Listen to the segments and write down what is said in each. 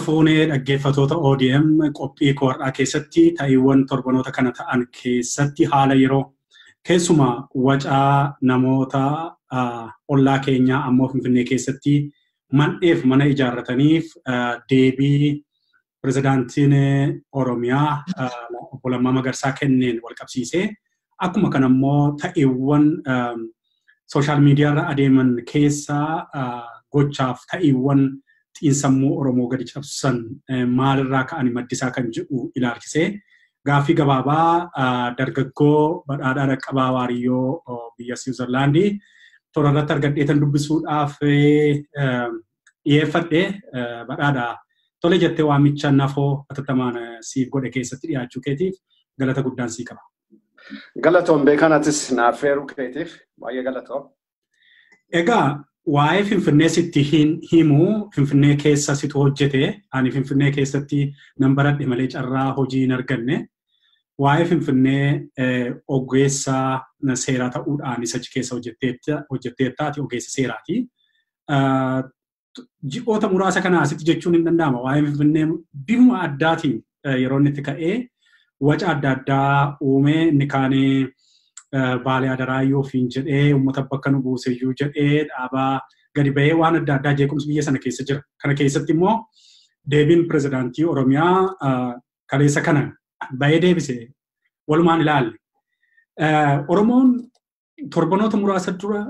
Fuunee dhaggeeffattoota ODM qophii koorraa keessatti ta'iiwwan torbanoota kana ta'an keessatti haala yeroo keessumaa wacaa namoota ollaa keenyaa ammoo Finfinnee keessatti man'eef mana ijaarrataniif deebii pirezidaantiin Oromiyaa obbo Lammaa Magarsaa kenneen wal qabsiisee akkuma kana immoo ta'iiwwan sooshaal miidiyaarra adeeman keessaa gochaaf ta'iiwwan xiinsammuu Oromoo gadi cabsan maalirraa ka'anii maddisaa kan jedhu ilaalchisee gaaffii gabaabaa dargaggoo Badhaadhaa Dhaqqabaa Waariyyoo biyya Siwiizerlaandii toora irratti argadheetan dubbisuudhaaf dhiyeeffadhe. Badhaadhaa, tole jettee waamicha nafoo atattamaan siif godhe keessatti dhiyaachuu keetiif galata guddaan sii qaba. Galatoon beekanatis naaf feeruu keetiif baay'ee galatoom. Egaa waa'ee Finfinnee sitti himu, Finfinnee keessa situ hojjete, ani Finfinnee keessatti nan baradhe malee carraa hojii hin arganne. Waa'ee Finfinnee ogeessa seeraa ta'uudhaan isa achi keessa hojjetteetta, ati ogeessa seeraati. Ji'oota muraasa kana asitti jechuun hin danda'ama. Waa'ee Finfinnee bifuma addaatiin yeroo inni itti ka'ee waca adda addaa uumee inni kaanii Baalee Adaraayyoo ofiin jedhee uummata bakka nu buuseyyuu jedhee dhaabaa gadi ba'ee waan adda addaa jeequmsi biyya sana keessa jira. Kana keessatti immoo deebiin pirezidaantii Oromiyaa kaleessa kana ba'ee deebise walumaan ilaalle. Oromoon torbanoota muraasa dura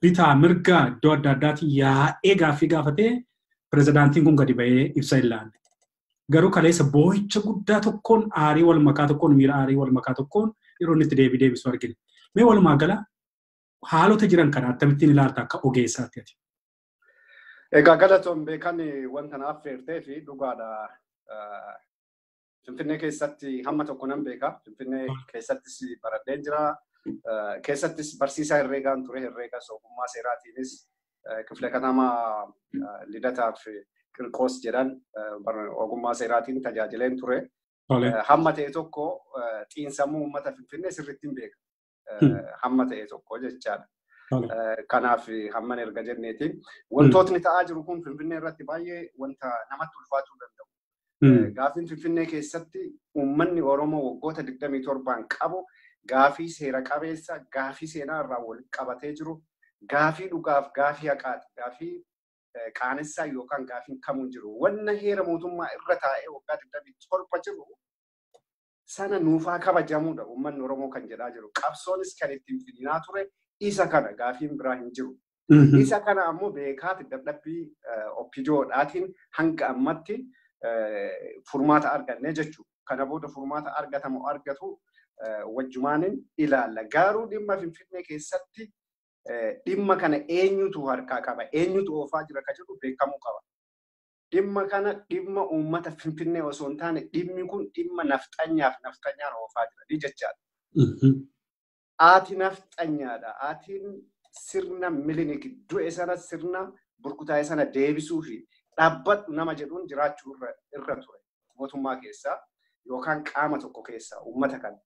bitaa mirgaa iddoo adda addaatiin yaa'ee gaaffii gaafatee pirezidaantiin kun gadi ba'ee ibsa hin laalle. Garuu kaleessa boo'icha guddaa tokkoon aarii wal makaa tokkoon miira aarii wal makaa tokkoon yeroo inni itti deebii deebisu argina. Mee walumaa gala haalota jiran kana akkamittiin ilaalta akka ogeessaatti ati? Egaa galatoon beekan wanta naaf feertee fi dhugaadha. Finfinnee keessatti hamma tokko nan beeka. Finfinnee keessattis baradheen jira. Keessattis barsiisaa herreegaan ture. Herreegas ogummaa seeraatiinis kifle katamaa Lidataaf Qirqoos jedhan ogummaa seeraatiin tajaajileen ture. Hamma ta'e tokko xiinsammuu uummata Finfinnee sirriitti hin beeka. Hamma ta'e tokko jechaadha. Kanaaf hamman erga jenneetiin wantootni ta'aa jiru kun Finfinnee irratti baay'ee wanta namatti ulfaatuu danda'u. Gaafiin Finfinnee keessatti uummanni Oromoo waggoota 27 qabu gaafii seera qabeessa, gaafii seenaa irraa wal qabatee jiru, gaafii dhugaaf gaafii haqaati, gaafii qaanessaa yookaan gaafiin kamuu hin jiru. Wanna heera mootummaa irra taa'ee waggaa 27 jiru sana nuufaa kabajamuudha uummanni Oromoo kan jedhaa jiru. Qabsoonis kan ittiin fidinaa ture isa kana, gaafiin biraa hin jiru. Isa kana ammoo beekaati dadhabbii OPDOdhaatiin hanga ammatti furmaata arganne jechuudha. Kana booda furmaata argatamu argatu wajjumaanin ilaalla. Garuu dhimma Finfinnee keessatti dhimma kana eenyutu harkaa qaba, eenyutu oofaa jira ka jedhu beekamuu qaba. Dhimma kana dhimma uummata Finfinnee osoo hin taane dhimmi kun dhimma nafxanyaaf nafxanyaan oofaa jira jechaadha. Ati nafxanyaadha. Atiin sirna Milinik du'e sana sirna burkutaa'e sana deebisuu fi dhaabbadhu nama jedhuun jiraachuu irra ture mootummaa keessaa yookaan qaama tokko keessaa uummata kana.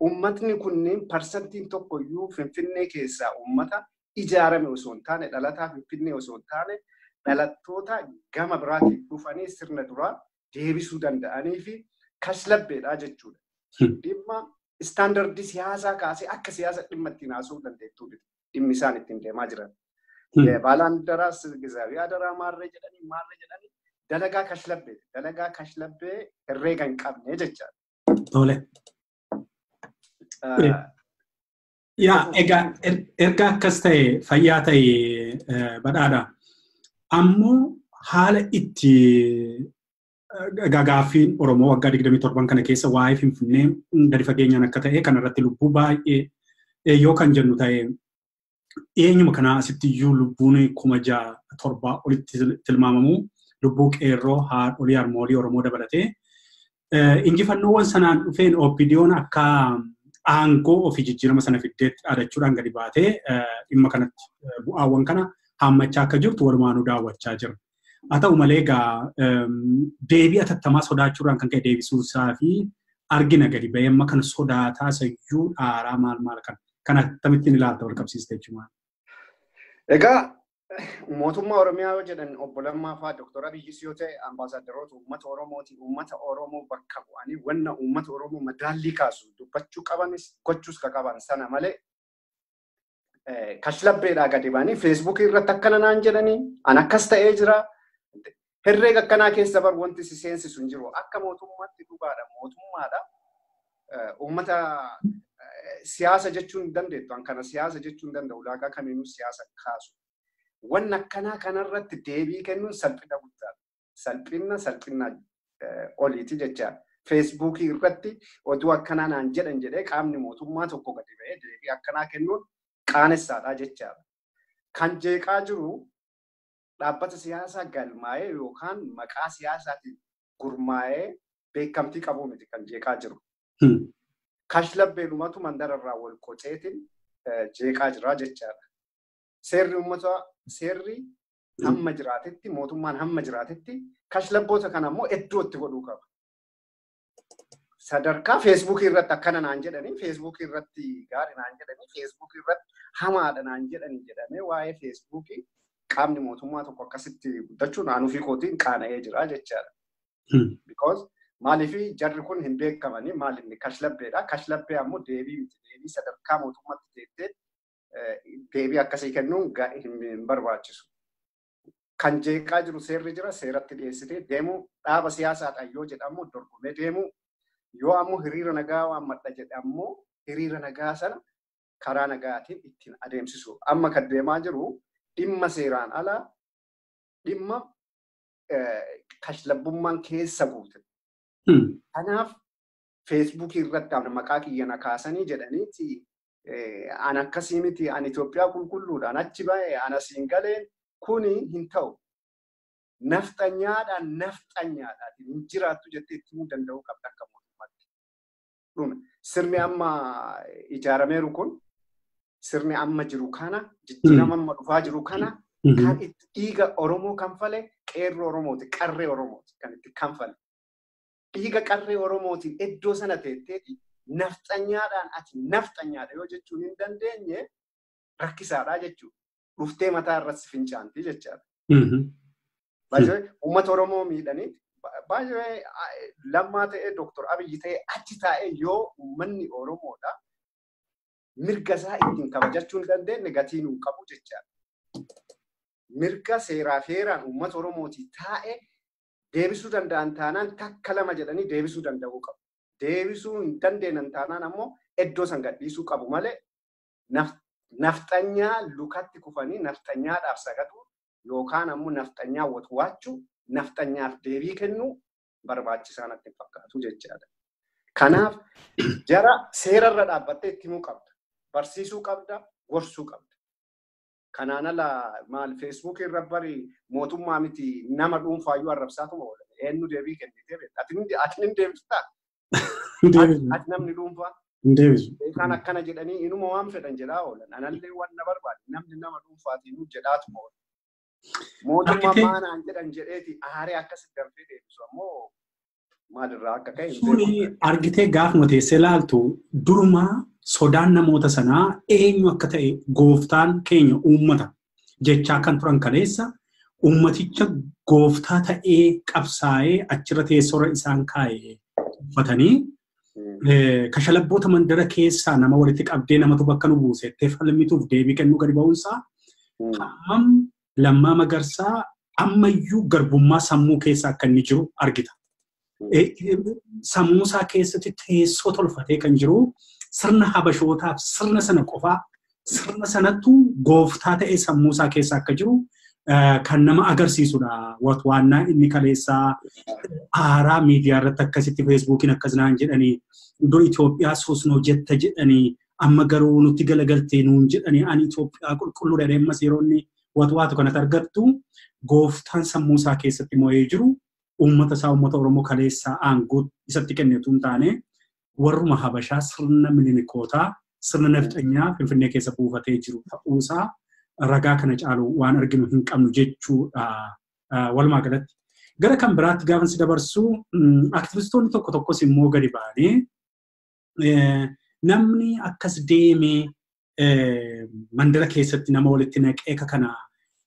Uummatni kunneen parsantiin tokkoyyuu Finfinnee keessaa uummata ijaarame osoo hin taane dhalataa Finfinnee osoo hin taane dhalattoota gama biraatiin dhufanii sirna duraa deebisuu danda'anii fi kashlabbeedha jechuudha. Dhimma istaandardii siyaasaa kaasee akka siyaasa dhimma ittiin haasa'uu dandeettuu dhimmi isaan ittiin deemaa jiran. Baalaan daraas gizaabii adaraa maarree jedhanii dalagaa kashlabbee dalagaa kashlabbee herreega hin qabne jechaadha. Tole. Yaa egaa erga akkas ta'e fayyaa ta'e Badhaadha. Ammoo haala itti gaaffiin Oromoo waggaa 27 kana keessa waa'ee Finfinnee gadi fageenyaan akka ta'e kanarratti lubbuu baay'ee yoo kan jennu ta'e eenyuma kanaa asitti iyyuu lubbuun 6,700 olitti tilmaamamu lubbuu qeerroo haadholii harmoolii Oromoo dabalatee injifannoowwan sanaan dhufeen OPDO'n akka aangoo ofii jijjiirama sana fiddeetti dhaadachuudhaan gadi baatee dhimma kanatti bu'aawwan kana haammachaa akka jirtu walumaanuu daawwachaa jira. Haa ta'u malee egaa deebii atattamaa sodaachuudhaan kan ka'e deebisuu isaa fi argina gadi ba'ee amma kana sodaataa sayyuu dhaaraa maal maal kana akkamittiin ilaalta wal qabsiiste jechuudha. Egaa Mootummaa Oromiyaa yoo jedhan obbo Lammaa fa'aa Dooktor Abiyyis yoo ta'e ambaasaadarroota uummata Oromooti. Uummata Oromoo bakka bu'anii wanna uummata Oromoo madaallii kaasu dubbachuu qabanis gochuus ka qaban sana malee kashlabbeedhaa gadi ba'anii feesbuukii irratti akkana naan jedhanii an akkas ta'ee jira. Herreega akkanaa keessa bar wanti si seensisu hin jiru. Akka mootummaatti dhugaadha. Mootummaadha. Uummata siyaasa jechuun hin dandeettu. An kana siyaasa jechuun hin danda'u. Ulaagaa kamiinuu siyaasa kaasu. Wanna akkanaa kanarratti deebii kennuun salphina guddaadha. Salphina oliiti jechaadha. Feesbuukii irratti oduu akkanaa naan jedhan jedhee qaamni mootummaa tokko gadi ba'ee deebii akkanaa kennuun qaanessaadha jechaadha. Kan jeeqaa jiru dhaabbata siyaasaa galmaa'ee yookaan maqaa siyaasaatiin gurmaa'ee beekamtii qabu miti kan jeeqaa jiru. Kashlabbeedhumatu mandararraa wal qoceetiin jeeqaa jira jechaadha. Seerri uummataa seerri hamma jiraatetti mootummaan hamma jiraatetti kashlabboota kana immoo iddoo itti godhuu qaba. Sadarkaa feesbuukii irratti akkana naan jedhanii feesbuukii irratti gaarii naan jedhanii feesbuukii irratti hamaadha naan jedhanii jedhamee waa'ee feesbuukii qaamni mootummaa tokko akkasitti guddachuun aanuu fi kootiin qaana'ee jira jechaadha. Because maaliif jarri kun hin beekamanii maal inni kashlabbeedha. Kashlabbee ammoo deebii miti. Deebii sadarkaa mootummaatti deebitee deebii akkasii kennuun hin barbaachisu. Kan jeeqaa jiru seerri jira seeratti dhiyeessitee deemuu dhaaba siyaasaadhaan yoo jedhamu dorgomee deemuu yoo ammoo hiriira nagaa waan madda jedhamu hiriira nagaa sana karaa nagaatiin ittiin adeemsisu. Amma kan deemaa jiru dhimma seeraan alaa dhimma kashlabbummaan keessa guute. Kanaaf feesbuukii irratti maqaa kiyya na kaasanii jedhaniiti an akkasii miti an Itoophiyaa qulqulluudhaan achi ba'e an asiin galeen kuni hin ta'u. Nafxanyaadhaan hin jiraattu jettee itti himuu danda'uu qabda akka mootummaatti. Dhume sirni amma ijaarameeru kun sirni amma jiru kana jijjiirama amma dhufaa jiru kana kan itti dhiiga Oromoo kanfale qeerroo Oromooti qarree Oromooti kan itti kanfale. Dhiiga qarree Oromootiin iddoo sana teetteeti nafxanyaadhaan ati nafxanyaadha yoo jechuun hin dandeenye rakkisaadha jechuudha. Dhuftee mataa irratti fincaanti jechaadha. Baay'ee uummata Oromoo miidhanii baay'ee Lammaa ta'ee Dooktor Abiyyi ta'ee achi taa'ee yoo uummanni Oromoodha mirga isaa ittiin kabajachuu hin dandeenye gatii nuu qabu jechaadha. Mirga seeraa feeraan uummata Oromootii taa'ee deebisuu danda'an taanaan takka lama jedhanii deebisuu danda'uu qabu. Deebisuu hin dandeenye taanaan ammoo iddoo san gadhiisuu qabu malee nafxanyaa lukatti kufanii nafxanyaadhaaf sagadu yookaan ammoo nafxanyaa watwaachuu nafxanyaaf deebii kennuu barbaachisaa natti hin fakkaatu jechaadha. Kanaaf jara seerarra dhaabbattee itti himuu qabda. Barsiisuu qabda, gorsuu qabda. Kanaan ala maal feesbuukii irra bari mootummaa miti nama dhuunfaayyuu arrabsaatuma oolan. Eenyu deebii kennitee beekta? Ati hin deebistaa? Ati namni dhuunfaa? Hin deebisu. Beekaan akkana jedhanii inuma waan fedhan jedhaa oolan. Anallee waan na barbaade namni nama dhuunfaatiin jedhaatuma oolan. Mootummaa maanaan jedhan jedheeti aaree akkasitti danfee deebisu ammoo maalirraa akka ka'e hin Suni argitee gaafuma teessee ilaaltu durumaa sodaan namoota sanaa eenyu akka ta'e gooftaan keenya uummata jechaa kan turan kaleessa uummaticha gooftaa ta'ee qabsaa'ee achirra teessoorra isaan kaa'ee uffatanii kashalabboota mandara keessaa nama walitti qabdee namatu bakka nu buusettee falmituuf deebii kennuu gadi ba'uunsaa hammam Lammaa Magarsaa ammayyuu garbummaa sammuu keessa akka inni jiru argita. Sammuu isaa keessatti teessoo tolfatee kan jiru sirna habashootaaf sirna sana qofaa sirna sanattu gooftaa ta'ee sammuu isaa keessa akka jiru kan nama agarsiisudha. Waannaa inni kaleessaa aaraa miidiyaa irratti akkasitti feesbuukiin akkas naan jedhanii dur Itoophiyaa soosnoo jetta jedhanii amma garuu nutti galagaltee nuun jedhanii ani Itoophiyaa qulqulluudha jedhee ammas yeroo inni waatu kanatti argattu gooftaan sammuu isaa keessatti mo'ee jiru uummata isaa uummata Oromoo kaleessaa aangoo isatti kennetu hin taane warruma Habashaa sirna milinikootaa sirna nafxanyaa Finfinnee keessa buufatee jiru ta'uusaa ragaa kana caalu waan arginu hin qabnu jechuudha walumaa galatti. Gara kan biraatti gaafa si dabarsu aktivistoonni tokko tokkos immoo gadi ba'anii namni akkas deemee mandara keessatti nama walitti naqee kana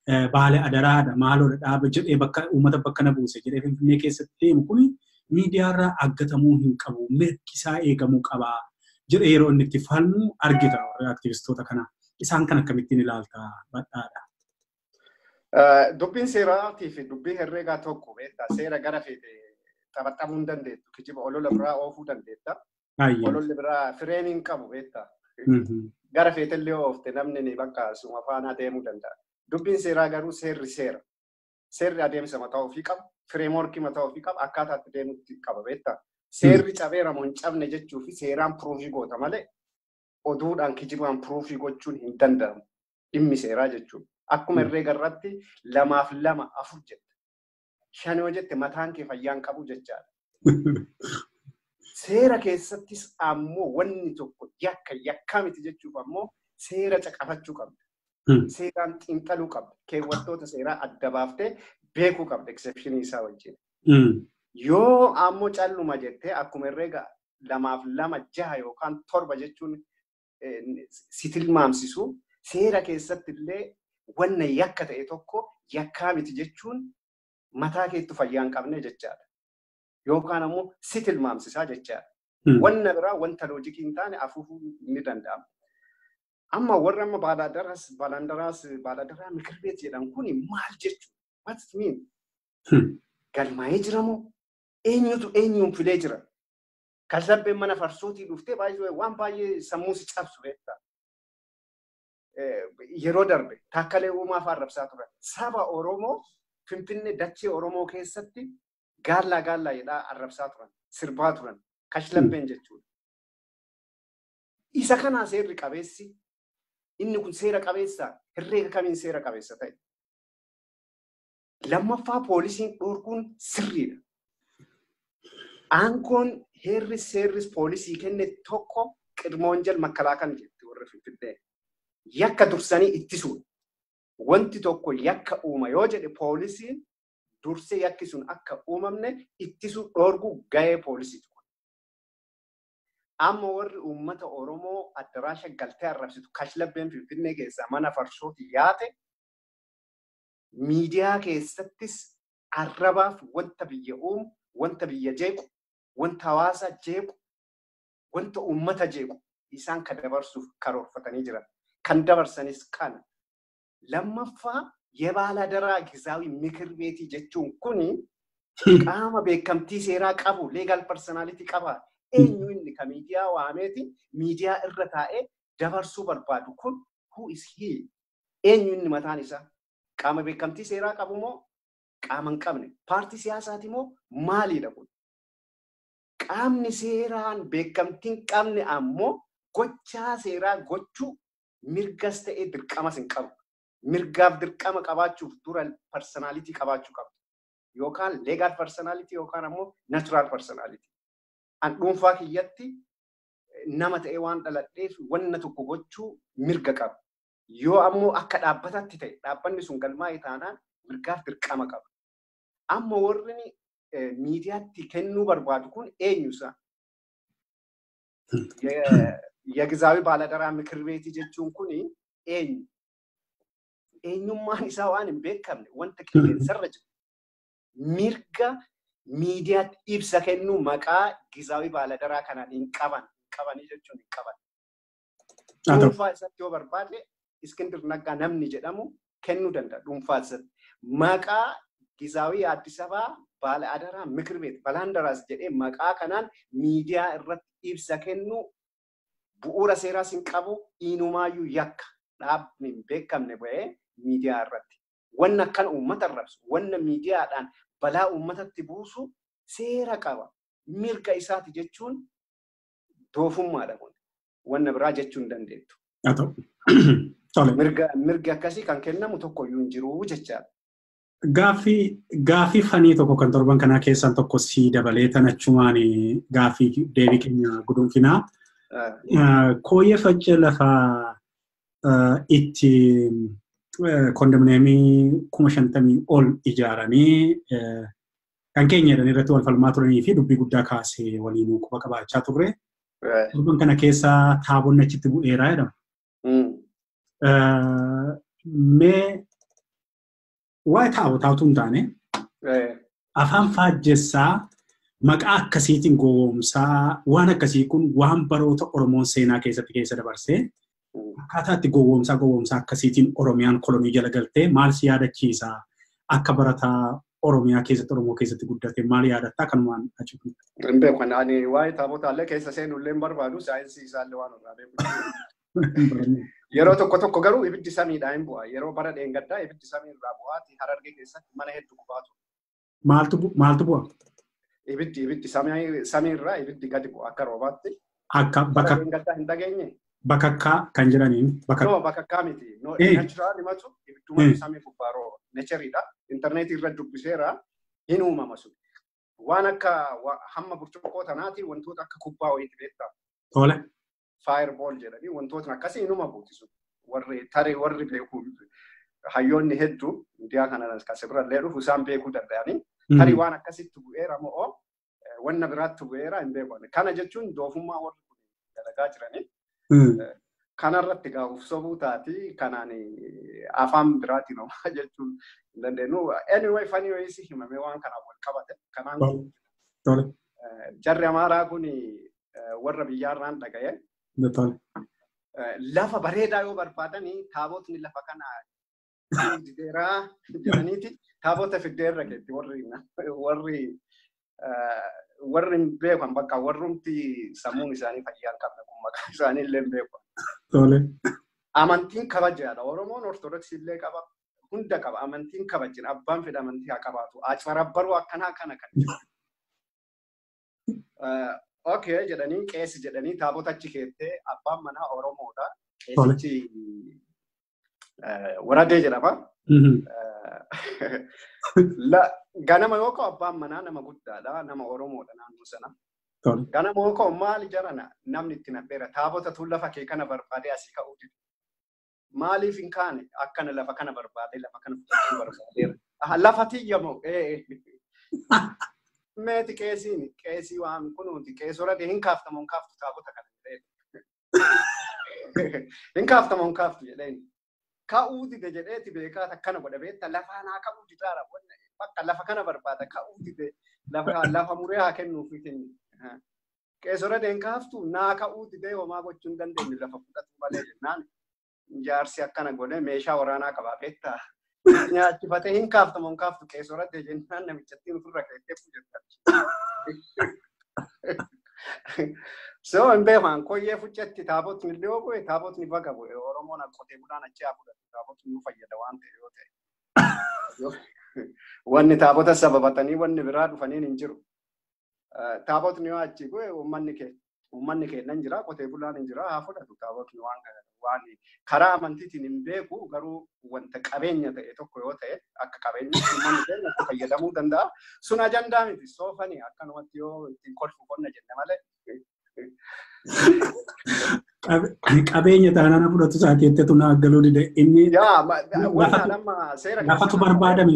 Baale adaraadha maaloodha dhaaba jedhee bakka uummata bakka na buuse jedhee Finfinnee keessatti deemu kun miidiyaarraa aggatamuu hin qabu, mirgi isaa eegamuu qaba jedhee yeroo inni itti falmu argita warra aktivistoota kana. Isaan kan akkamittiin ilaalta badhaadha? Dubbiin seeraatii fi dubbii herreegaa tokko beektaa, seera gara feete taphatamuu hin dandeettu, kijiba olola biraa oofuu dandeetta. Ololli biraa fireen hin qabu beektaa. Gara feetellee oofte namni ni bakka suma faana deemuu danda'a. Dubbiin seeraa garuu seerri seera. Seerri adeemsa mataa ofii qaba, fireemworkii mataa ofii qaba, akkaataa itti deemutti qaba beektaa. Seerri cabeera moo hin cabne jechuu fi seeraan puruufii goota malee oduudhaan kijibaan puruufii gochuun hin danda'amu. Dhimmi seeraa jechuudha. Akkuma herreega irratti 2 fi 2 4 jette. 5 yoo jette mataan kee fayyaan qabu jechaadha. Seera keessattis ammoo wanni tokko yakka yakkaa miti jechuuf ammoo seera caqafachuu qabda. Seeraan xiinxaluu qabda. Keewwattoota seeraa adda baaftee beekuu qabda exceptionii isaa wajjin. Yoo ammoo calluma jettee akkuma herreega 2 fi 2 6 yookaan 7 jechuun si tilmaamsisu, seera keessatti illee wanna yakka ta'e tokko yakkaa miti jechuun mataa keettu fayyaa hin qabne jechaadha. Yookaan ammoo si tilmaamsisaa jechaadha. Wanna biraa wanta loojikii hin taane afuufuu ni danda'ama. Amma warra amma baalaadaraas mikir beet jedhan kuni maal jechuudha? What it mean? Galmaa'ee jira moo? Eenyutu eenyuun filee jira? Kallabbeen mana farsootii dhuftee baay'ee waan baay'ee sammuu si cabsu beektaa. Yeroo darbe Taakkalee Uumaa fa'aa arrabsaa turan. Saba Oromoo Finfinnee dachee Oromoo keessatti gaallaa gaallaa jedhaa arrabsaa turan, sirbaa turan, kashlabbeen jechuudha. Isa kanaa seerri qabeessi, inni kun seera qabeessa, herreega kamiin seera qabeessa ta'e? Lammaffaa poolisiin dhorkuun sirriidha. Aangoon heerri seerris poolisii kenne tokko qidma wanjal makalaakan jetti warri Finfinnee. Yakka dursanii ittisuudha. Wanti tokko yakka uuma yoo jedhe poolisiin dursee yakki sun akka uumamne ittisuu dhorkuu gahee poolisiiti. Amma warri uummata Oromoo addaraasha galtee arrabsitu kashlabbeen Finfinnee keessaa mana farsooti yaate miidiyaa keessattis arrabaaf wanta biyya uumu, wanta biyya jeequ, wanta hawaasa jeequ, wanta uummata jeequ isaan kan dabarsuuf karoorfatanii jiran. Kan dabarsanis kana. Lammaffaa የባላደራ ጊዜያዊ ምክር ቤት jechuun kuni qaama beekamtii seeraa qabu legal personality qaba. Eenyu inni ka miidiyaa waameeti miidiyaa irra taa'ee dabarsuu barbaadu kun who is he? Eenyu inni mataan isaa? Qaama beekamtii seeraa qabu moo qaama hin qabne? Paartii siyaasaati moo maaliidha kun? Qaamni seeraan beekamtii hin qabne ammoo gochaa seeraa gochuu mirgas ta'ee dirqamas hin qabu. Mirgaaf dirqama qabaachuuf dura personality qabaachuu qabdu. Yookaan legal personality yookaan ammoo natural personality. An dhuunfaa kiyyatti nama ta'ee waan dhaladheef wanna tokko gochuu mirga qaba. Yoo ammoo akka dhaabbataatti ta'e dhaabbanni sun galmaa'ee taanaan mirgaaf dirqama qaba. Amma warri miidiyaatti kennuu barbaadu kun eenyu isaa? የጊዜያዊ ባላደራ ምክር ቤት jechuun kuni eenyu? Eenyummaan isaa waan hin beekamne wanta qilleensarra jiru. Mirga miidiyaatti ibsa kennuu maqaa ጊዜያዊ ባላደራ kanaan hin qaban. Qabanii jechuun hin qaban. Dhuunfaa isatti yoo barbaade Iskindir Naggaa namni jedhamu kennuu danda'a dhuunfaa isatti. Maqaa ጊዜያዊ Addis Ababa ባላደራ ምክር ቤት ባላንደራስ jedhee maqaa kanaan miidiyaa irratti ibsa kennuu bu'uura seeraas hin qabu inumaayyuu yakka dhaabni hin beekamne ba'ee miidiyaa irratti. Wanna akkana uummata arrabsu, wanna miidiyaadhaan balaa uummatatti buusu seera qaba. Mirga isaati jechuun doofummaadha kun. Wanna biraa jechuu hin dandeettu. Mirgi akkasii kan kennamu tokkoyyuu hin jiru jechaadha. Gaaffii fanii tokko kan torban kanaa keessaan tokko si dabalee tan achumaan gaaffii deebii keenya guduunfinaa. Kooyyee facce lafa itti kondominiyeemii 50,000 ol ijaaranii kan keenya jedhan irratti wal falmaa turanii fi dubbii guddaa kaasee waliin quba qabaachaa turre. Torban kana keessa taabonni achitti bu'eeraa jedhama. Mee Waa'ee taabotaatu hin taane afaan faajjessaa maqaa akkasiitiin gowwoomsaa waan akkasii kun waan baroota Oromoon seenaa keessatti keessa dabarsee akkaataa itti gowwoomsaa akkasiitiin Oromiyaan kolonii jala galtee maal si yaadachiisa akka barataa Oromiyaa keessatti Oromoo keessatti guddate maal yaadattaa kanumaan achi kun. Hin beeku ani waa'ee taabotaallee keessa seenullee hin barbaadu saayinsii isaallee waan irraa beeku. Yeroo tokko tokko garuu ibiddi samiidhaa hin bu'a. Yeroo bara dheengaddaa ibiddi samii irraa bu'aati Harargee keessatti mana hedduu gubaatu. Maaltu bu'a? Ibiddi samii irraa ibiddi gadi bu'a akka roobaatti. Akka bakka dheengaddaa hin dhageenye. Bakakkaa kan jedhaniin. No, bakakkaa miti. No, natural himatu ibiddumatu samii gubbaa rooba. Necheriidha. Intarneetii irra dubbiseera hin uumama sun. Waan akka hamma burcuqqoo tanaati wantoota akka kubbaa wayiiti beektaa. Tole. Fireball jedhanii wantootni akkasii inuma buuti sun. Warri tarii warri beeku hayyoonni hedduu Indiyaa kana kas birallee dhufu isaan beekuu danda'anii tarii waan akkasitti bu'eera moo wanna biraatti bu'eera hin beeku. Kana jechuun doofummaa warri kun dalagaa jiranii. Kanarratti gahuuf sobuu taati kanaan afaan biraatiin homaa jechuun hin dandeenyu. Anyway, funny ways himamee waan kanaan wal qabate. Kanaan jarri Amaaraa kun warra biyyaarraan dhaga'e. Lafa bareedaa yoo barbaadanii taabotni lafa kana dideeraa jedhaniiti taabota fiddeerra keetti warri hin beekan bakka warrumti sammuun isaanii fayyaa hin qabne kun maqaa isaanii illee hin beekan. Amantiin kabajaadha. Oromoon Ortodoksii illee qaba. Hunda qaba. Amantiin kabajin. Abbaan fedha amantii haa qabaatu. Acarabbaruu akkanaa kana kan jiru. Okay jedhanii qeessi jedhanii taabota achi keettee abbaan manaa Oromoodha. Qeessichi Waradee jedhama. Ganama yoo ka'u abbaan manaa nama guddaadha. Nama Oromoodha naannoo sana. Ganama yoo ka'u maali jarana namni itti naqeera. Taabota tun lafa kee kana barbaadee asii ka'uu dide. Maaliif hin kaane akkana lafa kana barbaadee lafa kana fudhachuu barbaadeera. Lafa tiyya moo? Meeti qeesiin qeesii waan kunuuti qeesorate hin kaaftamu hin kaaftu taabota kana jedheen. Hin kaaftamu hin kaaftu jedheen. Ka'uu dide jedheeti beekaa akkana godha beekta lafaa naa ka'uu didaara bakka lafa kana barbaada ka'uu dide lafa muree haa kennuufi kennu. Qeesorate hin kaaftu naa ka'uu dide homaa gochuu hin dandeenyu lafa fudhatu malee jennaan. Jaarsi akkana godhe meeshaa waraanaa qabaa beektaa. Nyaachifatee hin kaaftamu hin kaaftu qeesorate jennaan namichatti ofirra keettee fuudhetta. So hin beekan koyyee fuccetti taabotni illee yoo bu'e taabotni baga bu'e Oromoon qotee bulaan achi haa fudhatu taabotni nu fayyada waan ta'e yoo ta'e. Wanni taabota sababatanii wanni biraa dhufaniin hin jiru. Taabotni yoo achi bu'e uummanni keenya hin jira qotee bulaan hin jira haa fudhatu taabotni waan karaa amantiitiin hin beeku garuu wanta qabeenya ta'e tokko yoo ta'e akka qabeenya uummanni keenya itti fayyadamuu danda'a. Sun ajandaa miti soofanii akkanumatti yoo ittiin kolfu qonna jenne malee. Qabeenya taanaan fudhatu isaati jettetu naa galuu dide inni lafatu barbaadame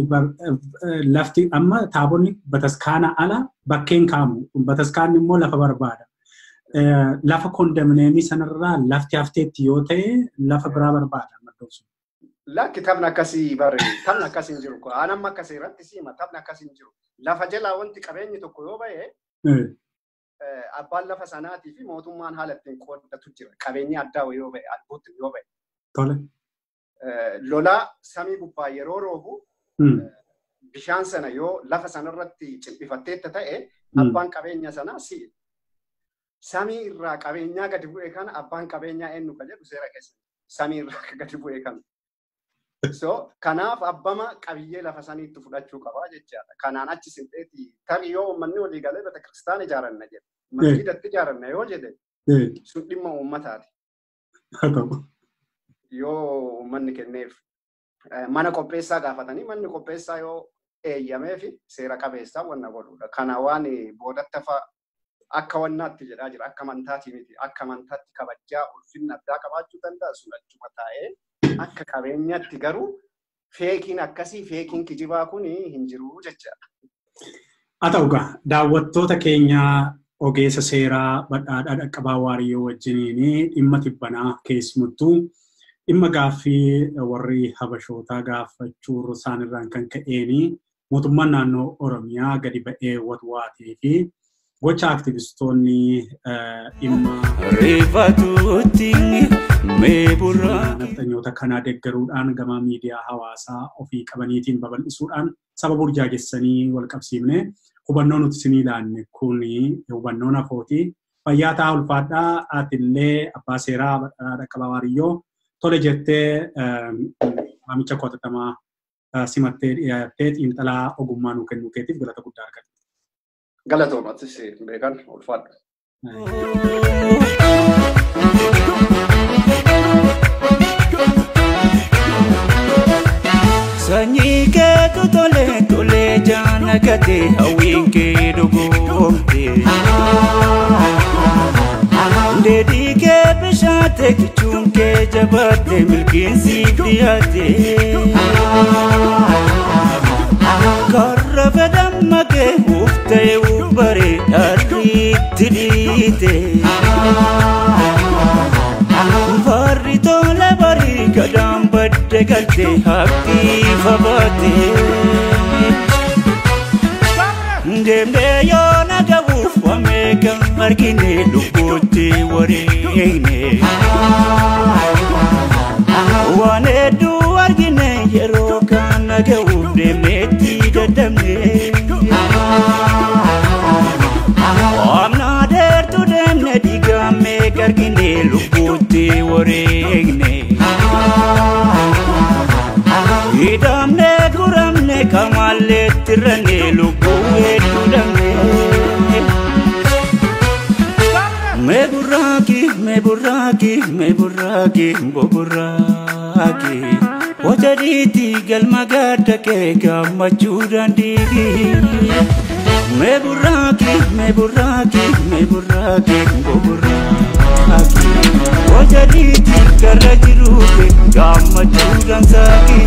lafti amma taabonni bataskaana ala bakkeen kaamu bataskaanni immoo lafa barbaada. Lafa kondominiyeemii sanarraa lafti hafteetti yoo ta'e lafa biraa barbaada maddoon sun. Lakki taphni akkasii bare taphni akkasii hin jiru. Aan amma akkasii irratti siima taphni akkasii hin jiru. Lafa jalaa wanti qabeenyi tokko yoo ba'e abbaan lafa sanaatii fi mootummaan haala ittiin qooddatu jira. Qabeenyi addaa yoo ba'e albuutti yoo ba'e. Tole. Lolaa samii gubbaa yeroo roobu bishaan sana yoo lafa sanarratti cimbifatteetta ta'e abbaan qabeenya sanaa si'i. Samii irraa qabeenyaa gadi bu'e kana abbaan qabeenyaa eenyu ka jedhu seera keessa. Samii irraa gadi bu'e kana. So kanaaf abbama qabiyyee lafa saniitti fudhachuu qabaa jechaadha. Kanaan achi sinxeeti tarii yoo uummanni walii galee bata kiristaana ijaaranna jedhe. Masjiidatti ijaaranna yoo jedhe sun dhimma uummataati. Yoo uummanni kenneef mana qopheessaa gaafatanii manni qopheessaa yoo eeyyameef seera qabeessaa wanna godhudha. Kana waan boodatti hafa akka wannaatti jedhaa jira. Akka amantaati miti. Akka amantaatti kabajaa ulfinna addaa qabaachuu danda'a sun achuma taa'ee akka qabeenyaatti garuu feekiin akkasii feekiin kijibaa kun hin jiru jechaadha. Haa ta'u egaa daawwattoota keenya ogeessa seeraa badhaadhaa Dhaqqabaa Waariyyoo wajjiniin dhimma tibbanaa keessumattuu Dhimma gaaffii warri Habashootaa gaafachuu isaanirraan kan ka'eeni mootummaan naannoo Oromiyaa gadi ba'ee watwaatee fi gocha aktivistoonni dhimma Rifatuutti mee burraa nafxanyoota kanaa deeggaruudhaan gama miidiyaa hawaasaa ofii qabaniitiin babal'isuudhaan saba burjaajessanii wal qabsiifne hubannoo nuti isinii laanne kun hubannoo nafooti. Fayyaa ta'aa, ulfaadhaa. Atillee abbaa seeraa Dhaqqabaa Waariyyoo tole jettee waamicha kootattamaa simattee dhiyaattee xiinxalaa ogummaa nuu kennuu keetiif galata guddaa argatta. Galatoomatis beekan, ulfaadha. Sanyii keetu tole tole jaana gate hawwiin kee dhugoomte. Deedii kee bishaate kichuun kee jabaatte milkiin siif dhiyaate. Karra fedhamma kee uftee ubbaree dharriitti dhiite. Barri tole barii gadaan badde galte haqqii fabaate. Deemnee yoo na gabuuf wameeka argine lubbuutti wareegne. Waan hedduu argine yeroo kana ga'uuf deemneetti dadhabne. Waamnaa dheertuu deemne dhiigamee argine lubbuutti wareegne. Hidhamne guramne kamaalleetti ranne lubbuu hedduu dhabne. Mee burraaqi mee burraaqi mee burraaqi boburraaqi. Hojjadiiti galma gadda kee gammachuu dandeegi. Mee burraaqi mee burraaqi mee burraaqi boburraaqi. Hojjadiiti karra jiru kee gammachuu dansaaqi.